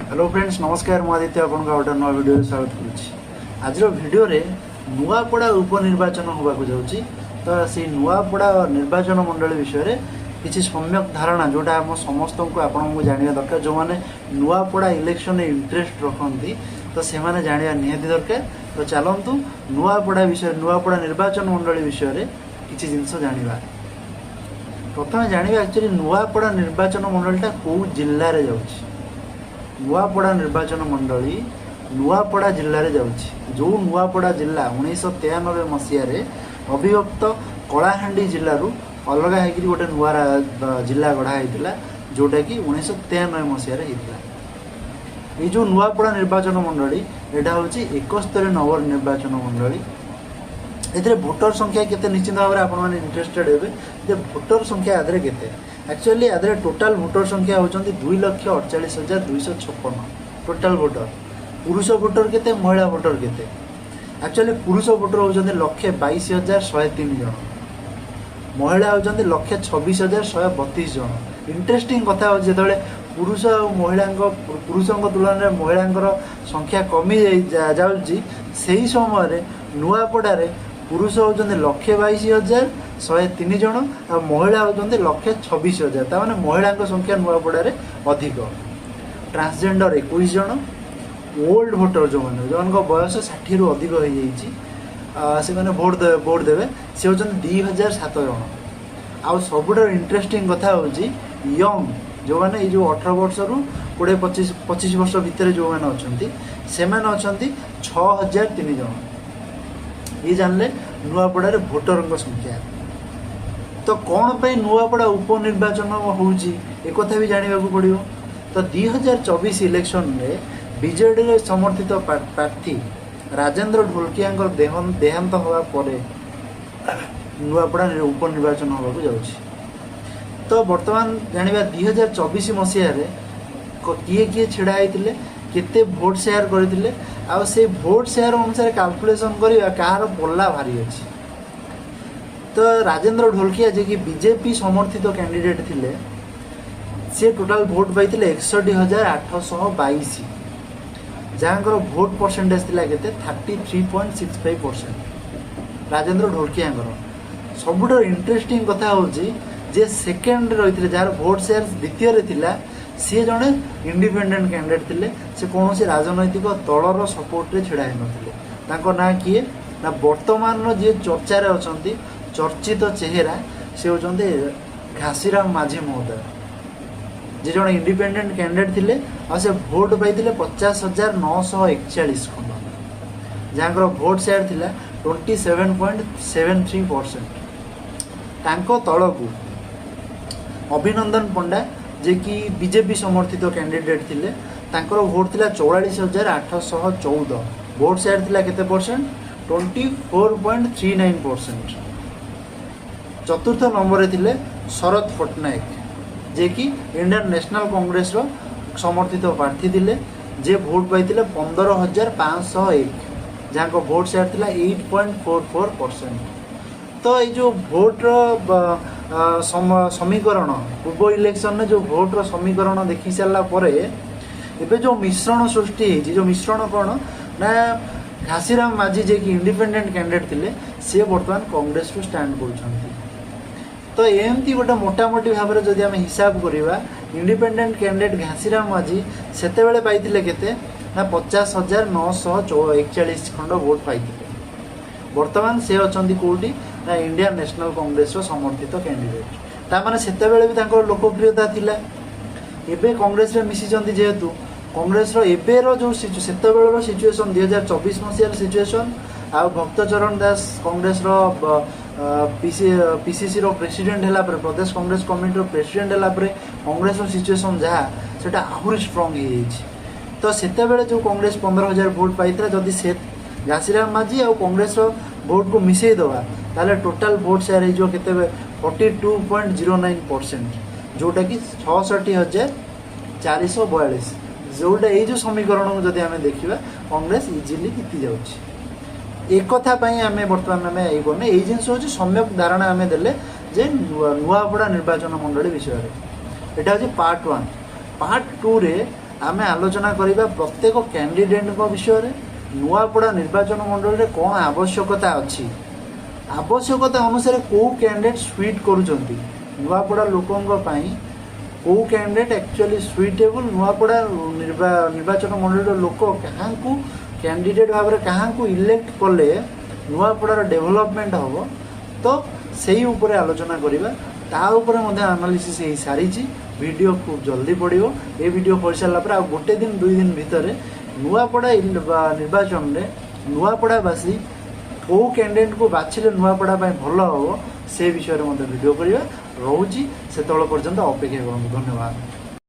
Hello friends, ନମସ୍କାର। ମୁଁ ଆଦିତ୍ୟ, ଆପଣଙ୍କ ଆଉ ଗୋଟେ ନୂଆ ଭିଡ଼ିଓରେ ସ୍ୱାଗତ କରୁଛି। ଆଜିର ଭିଡ଼ିଓରେ ନୂଆପଡ଼ା ଉପନିର୍ବାଚନ ହେବାକୁ ଯାଉଛି, ତ ସେଇ ନୂଆପଡ଼ା ନିର୍ବାଚନ ମଣ୍ଡଳୀ ବିଷୟରେ କିଛି ସମ୍ୟକ ଧାରଣା, ଯେଉଁଟା ଆମ ସମସ୍ତଙ୍କୁ, ଆପଣଙ୍କୁ ଜାଣିବା ଦରକାର। ଯେଉଁମାନେ ନୂଆପଡ଼ା ଇଲେକ୍ସନରେ ଇଣ୍ଟରେଷ୍ଟ ରଖନ୍ତି, ତ ସେମାନେ ଜାଣିବା ନିହାତି ଦରକାର। ତ ଚାଲନ୍ତୁ, ନୂଆପଡ଼ା ବିଷୟରେ, ନୂଆପଡ଼ା ନିର୍ବାଚନ ମଣ୍ଡଳୀ ବିଷୟରେ କିଛି ଜିନିଷ ଜାଣିବା। ପ୍ରଥମେ ଜାଣିବା, ଆକ୍ଚୁଆଲି ନୂଆପଡ଼ା ନିର୍ବାଚନ ମଣ୍ଡଳୀଟା କେଉଁ ଜିଲ୍ଲାରେ ଯାଉଛି? ନୂଆପଡ଼ା ନିର୍ବାଚନ ମଣ୍ଡଳୀ ନୂଆପଡ଼ା ଜିଲ୍ଲାରେ ଯାଉଛି। ଯେଉଁ ନୂଆପଡ଼ା ଜିଲ୍ଲା 1993 ମସିହାରେ ଅବିଭକ୍ତ କଳାହାଣ୍ଡି ଜିଲ୍ଲାରୁ ଅଲଗା ହେଇକିରି ଗୋଟେ ନୂଆ ଜିଲ୍ଲା ଗଢ଼ା ହେଇଥିଲା, ଯେଉଁଟାକି 1993 ମସିହାରେ ହେଇଥିଲା। ଏଇ ଯେଉଁ ନୂଆପଡ଼ା ନିର୍ବାଚନ ମଣ୍ଡଳୀ, ଏଇଟା ହେଉଛି 71 ନମ୍ବର ନିର୍ବାଚନ ମଣ୍ଡଳୀ। ଏଥିରେ ଭୋଟର ସଂଖ୍ୟା କେତେ? ନିଶ୍ଚିତ ଭାବରେ ଆପଣମାନେ ଇଣ୍ଟରେଷ୍ଟେଡ୍ ହେବେ ଯେ ଭୋଟର ସଂଖ୍ୟା ୟା ଦେହରେ କେତେ। ଆକ୍ଚୁଆଲି ୟା ଦେହରେ ଟୋଟାଲ ଭୋଟର ସଂଖ୍ୟା ହେଉଛନ୍ତି 2,48,256 ଟୋଟାଲ ଭୋଟର। ପୁରୁଷ ଭୋଟର କେତେ, ମହିଳା ଭୋଟର କେତେ? ଆକ୍ଚୁଆଲି ପୁରୁଷ ଭୋଟର ହେଉଛନ୍ତି 1,22,103 ଜଣ, ମହିଳା ହେଉଛନ୍ତି 1,26,132 ଜଣ। ଇଣ୍ଟରେଷ୍ଟିଂ କଥା ହେଉଛି, ଯେତେବେଳେ ପୁରୁଷ ଆଉ ମହିଳାଙ୍କ, ପୁରୁଷଙ୍କ ତୁଳନାରେ ମହିଳାଙ୍କର ସଂଖ୍ୟା କମି ଯାଉଛି, ସେହି ସମୟରେ ନୂଆପଡ଼ାରେ ପୁରୁଷ ହେଉଛନ୍ତି 1,22,103 ଜଣ ଆଉ ମହିଳା ହେଉଛନ୍ତି 1,26,000। ତା ମାନେ ମହିଳାଙ୍କ ସଂଖ୍ୟା ନୂଆପଡ଼ାରେ ଅଧିକ। ଟ୍ରାନ୍ସଜେଣ୍ଡର 21 ଜଣ। ଓଲ୍ଡ ଭୋଟର ଯେଉଁମାନେ, ଯେଉଁମାନଙ୍କ ବୟସ 60ରୁ ଅଧିକ ହେଇଯାଇଛି, ସେମାନେ ଭୋଟ ଦେବେ, ସେ ହେଉଛନ୍ତି 2007 ଜଣ। ଆଉ ସବୁଠାରୁ ଇଣ୍ଟରେଷ୍ଟିଂ କଥା ହେଉଛି, ୟଙ୍ଗ ଯେଉଁମାନେ, ଏଇ ଯେଉଁ 18 ବର୍ଷରୁ 20, 25 ବର୍ଷ ଭିତରେ ଯେଉଁମାନେ ଅଛନ୍ତି, ସେମାନେ ଅଛନ୍ତି 6003 ଜଣ। ଇଏ ଜାଣିଲେ ନୂଆପଡ଼ାରେ ଭୋଟରଙ୍କ ସଂଖ୍ୟା। ତ କ'ଣ ପାଇଁ ନୂଆପଡ଼ା ଉପନିର୍ବାଚନ ହେଉଛି, ଏକଥା ବି ଜାଣିବାକୁ ପଡ଼ିବ। ତ 2024 ଇଲେକ୍ସନରେ ବିଜେଡ଼ିରେ ସମର୍ଥିତ ପ୍ରାର୍ଥୀ ରାଜେନ୍ଦ୍ର ଢୋଲକିଆଙ୍କର ଦେହାନ୍ତ ହେବା ପରେ ନୂଆପଡ଼ା ଉପନିର୍ବାଚନ ହେବାକୁ ଯାଉଛି। ତ ବର୍ତ୍ତମାନ ଜାଣିବା, 2024 ମସିହାରେ କିଏ କିଏ ଛିଡ଼ା ହେଇଥିଲେ, କେତେ ଭୋଟ ସେୟାର କରିଥିଲେ, ଆଉ ସେଇ ଭୋଟ ସେୟାର ଅନୁସାରେ କାଲକୁଲେସନ୍ କରିବା କାହାର ପଲ୍ଲା ଭାରି ଅଛି। ତ ରାଜେନ୍ଦ୍ର ଢୋଲକିଆ, ଯିଏକି ବିଜେପି ସମର୍ଥିତ କ୍ୟାଣ୍ଡିଡେଟ୍ ଥିଲେ, ସିଏ ଟୋଟାଲ ଭୋଟ ପାଇଥିଲେ 61,822, ଯାହାଙ୍କର ଭୋଟ ପରସେଣ୍ଟେଜ ଥିଲା କେତେ? 33.65% ରାଜେନ୍ଦ୍ର ଢୋଲକିଆଙ୍କର। ସବୁଠାରୁ ଇଣ୍ଟରେଷ୍ଟିଂ କଥା ହେଉଛି ଯେ ସେକେଣ୍ଡରେ ରହିଥିଲେ, ଯାହାର ଭୋଟ ସେୟାର ଦ୍ୱିତୀୟରେ ଥିଲା, ସିଏ ଜଣେ ଇଣ୍ଡିପେଣ୍ଡେଣ୍ଟ କ୍ୟାଣ୍ଡିଡେଟ୍ ଥିଲେ। ସେ କୌଣସି ରାଜନୈତିକ ଦଳର ସପୋର୍ଟରେ ଛିଡ଼ା ହେଇନଥିଲେ। ତାଙ୍କ ନାଁ କିଏ ନା, ବର୍ତ୍ତମାନର ଯିଏ ଚର୍ଚ୍ଚାରେ ଅଛନ୍ତି, ଚର୍ଚ୍ଚିତ ଚେହେରା, ସେ ହେଉଛନ୍ତି ଘାସିରାମ ମାଝୀ ମହୋଦୟ, ଯେ ଜଣେ ଇଣ୍ଡିପେଣ୍ଡେଣ୍ଟ କ୍ୟାଣ୍ଡିଡେଟ୍ ଥିଲେ ଆଉ ସେ ଭୋଟ ପାଇଥିଲେ 50,941 ଖଣ୍ଡ, ଯାହାଙ୍କର ଭୋଟ ସେୟାର ଥିଲା 27.73%। ତାଙ୍କ ତଳକୁ ଅଭିନନ୍ଦନ ପଣ୍ଡା, ଯିଏକି ବିଜେପି ସମର୍ଥିତ କ୍ୟାଣ୍ଡିଡେଟ୍ ଥିଲେ, ତାଙ୍କର ଭୋଟ ଥିଲା 44,814। ଭୋଟ ସେୟାର ଥିଲା କେତେ ପରସେଣ୍ଟ? 24.39%। ଚତୁର୍ଥ ନମ୍ବରରେ ଥିଲେ ଶରତ ପଟ୍ଟନାୟକ, ଯିଏକି ଇଣ୍ଡିଆନ୍ ନ୍ୟାସନାଲ୍ କଂଗ୍ରେସର ସମର୍ଥିତ ପ୍ରାର୍ଥୀ ଥିଲେ, ଯିଏ ଭୋଟ ପାଇଥିଲେ 15,501, ଯାହାଙ୍କ ଭୋଟ ସେୟାର ଥିଲା 8.44%। ତ ଏଇ ଯେଉଁ ଭୋଟର ସମୀକରଣ, ପୂର୍ବ ଇଲେକ୍ସନରେ ଯେଉଁ ଭୋଟର ସମୀକରଣ ଦେଖି ସାରିଲା ପରେ ଏବେ ଯେଉଁ ମିଶ୍ରଣ ସୃଷ୍ଟି ହେଇଛି, ଯେଉଁ ମିଶ୍ରଣ କ'ଣ ନା, ଘାସିରାମ ମାଝୀ, ଯିଏକି ଇଣ୍ଡିପେଣ୍ଡେଣ୍ଟ କ୍ୟାଣ୍ଡିଡେଟ୍ ଥିଲେ, ସିଏ ବର୍ତ୍ତମାନ କଂଗ୍ରେସରୁ ଷ୍ଟାଣ୍ଡ କରୁଛନ୍ତି। ତ ଏମିତି ଗୋଟେ ମୋଟାମୋଟି ଭାବରେ ଯଦି ଆମେ ହିସାବ କରିବା, ଇଣ୍ଡିପେଣ୍ଡେଣ୍ଟ କ୍ୟାଣ୍ଡିଡେଟ୍ ଘାସିରାମ ମାଝୀ ସେତେବେଳେ ପାଇଥିଲେ କେତେ ନା, 50,941 ଖଣ୍ଡ ଭୋଟ ପାଇଥିଲେ। ବର୍ତ୍ତମାନ ସେ ଅଛନ୍ତି କେଉଁଠି ନା, ଇଣ୍ଡିଆନ୍ ନ୍ୟାସନାଲ୍ କଂଗ୍ରେସର ସମର୍ଥିତ କ୍ୟାଣ୍ଡିଡେଟ୍। ତା ମାନେ ସେତେବେଳେ ବି ତାଙ୍କର ଲୋକପ୍ରିୟତା ଥିଲା। ଏବେ କଂଗ୍ରେସରେ ମିଶିଛନ୍ତି ଯେହେତୁ, କଂଗ୍ରେସର ଏବେର ଯେଉଁ ସେତେବେଳର ସିଚୁଏସନ୍, 2024 ମସିହାର ସିଚୁଏସନ୍, ଆଉ ଭକ୍ତଚରଣ ଦାସ କଂଗ୍ରେସର ପିସିସିର ପ୍ରେସିଡେଣ୍ଟ ହେଲା ପରେ, ପ୍ରଦେଶ କଂଗ୍ରେସ କମିଟିର ପ୍ରେସିଡେଣ୍ଟ ହେଲା ପରେ କଂଗ୍ରେସର ସିଚୁଏସନ୍ ଯାହା, ସେଟା ଆହୁରି ଷ୍ଟ୍ରଙ୍ଗ ହେଇଯାଇଛି। ତ ସେତେବେଳେ ଯେଉଁ କଂଗ୍ରେସ 15,000 ଭୋଟ ପାଇଥିଲା, ଯଦି ସେ ଘାସିରାମ ମାଝୀ ଆଉ କଂଗ୍ରେସର ଭୋଟକୁ ମିଶେଇ ଦେବା, ତାହେଲେ ଟୋଟାଲ ଭୋଟ ସେୟାର ହେଇଯିବ କେତେ? 42.09%, ଯେଉଁଟାକି 66,442। ଯେଉଁଟା ଏଇ ଯେଉଁ ସମୀକରଣକୁ ଯଦି ଆମେ ଦେଖିବା, କଂଗ୍ରେସ ଇଜିଲି ଜିତି ଯାଉଛି। ଏକଥା ପାଇଁ ଆମେ ବର୍ତ୍ତମାନ ଆମେ ଏଇ କରୁନେ। ଏଇ ଜିନିଷ ହେଉଛି ସମ୍ୟକ ଧାରଣା ଆମେ ଦେଲେ ଯେ ନୂଆପଡ଼ା ନିର୍ବାଚନ ମଣ୍ଡଳୀ ବିଷୟରେ। ଏଇଟା ହେଉଛି ପାର୍ଟ ୱାନ୍। ପାର୍ଟ ଟୁରେ ଆମେ ଆଲୋଚନା କରିବା ପ୍ରତ୍ୟେକ କ୍ୟାଣ୍ଡିଡେଟ୍ଙ୍କ ବିଷୟରେ। ନୂଆପଡ଼ା ନିର୍ବାଚନ ମଣ୍ଡଳୀରେ କ'ଣ ଆବଶ୍ୟକତା ଅଛି, ଆବଶ୍ୟକତା ଅନୁସାରେ କେଉଁ କ୍ୟାଣ୍ଡିଡେଟ୍ ସୁଇଟ୍ କରୁଛନ୍ତି, ନୂଆପଡ଼ା ଲୋକଙ୍କ ପାଇଁ କେଉଁ କ୍ୟାଣ୍ଡିଡେଟ୍ ଆକ୍ଚୁଆଲି ସୁଇଟେବୁଲ୍, ନୂଆପଡ଼ା ନିର୍ବାଚନ ମଣ୍ଡଳୀର ଲୋକ କାହାଙ୍କୁ କ୍ୟାଣ୍ଡିଡେଟ୍ ଭାବରେ କାହାଙ୍କୁ ଇଲେକ୍ଟ କଲେ ନୂଆପଡ଼ାର ଡେଭଲପମେଣ୍ଟ ହେବ, ତ ସେଇ ଉପରେ ଆଲୋଚନା କରିବା। ତା ଉପରେ ମଧ୍ୟ ଆନାଲିସିସ୍ ହେଇସାରିଛି। ଭିଡ଼ିଓ ଖୁବ୍ ଜଲ୍ଦି ପଡ଼ିବ। ଏ ଭିଡ଼ିଓ କରିସାରିଲା ପରେ ଆଉ ଗୋଟେ ଦିନ 2 ଦିନ ଭିତରେ ନୂଆପଡ଼ା ନିର୍ବାଚନରେ ନୂଆପଡ଼ାବାସୀ କେଉଁ କ୍ୟାଣ୍ଡିଡେଟ୍କୁ ବାଛିଲେ ନୂଆପଡ଼ା ପାଇଁ ଭଲ ହେବ, ସେ ବିଷୟରେ ମଧ୍ୟ ଭିଡ଼ିଓ କରିବା ରହୁଛି। ସେତେବେଳେ ପର୍ଯ୍ୟନ୍ତ ଅପେକ୍ଷା କରନ୍ତୁ। ଧନ୍ୟବାଦ।